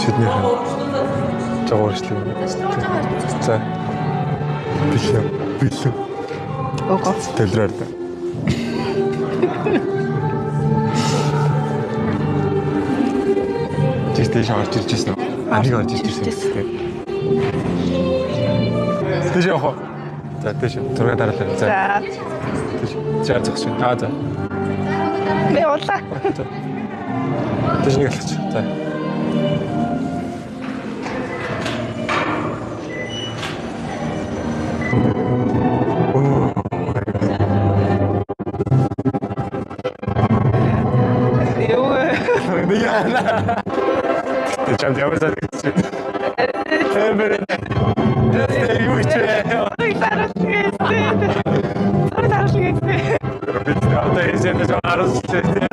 Шүднийх нь жоо өөрчлөв. За. Бэлэн. Бэлэн. Ого. Төлрөөр. Чи тийш орж ирж ирсэн үү? А нэг орж ирж ирсэн тийм. Тийш явах уу? За тийш зураг дараалал. За. За. Тийш. Чи зогсож байна. Аа за. Би уулаа. За. Тийш нэг алхаж. За. Юу. Нэг яана. Тэг чамд ямар санагдчих. Эмэр. Тэг юу ч вэ? Зураг дараалал гэсэн. Зураг дараалал гэсэн. Би одоо эсэнээс харуулчих.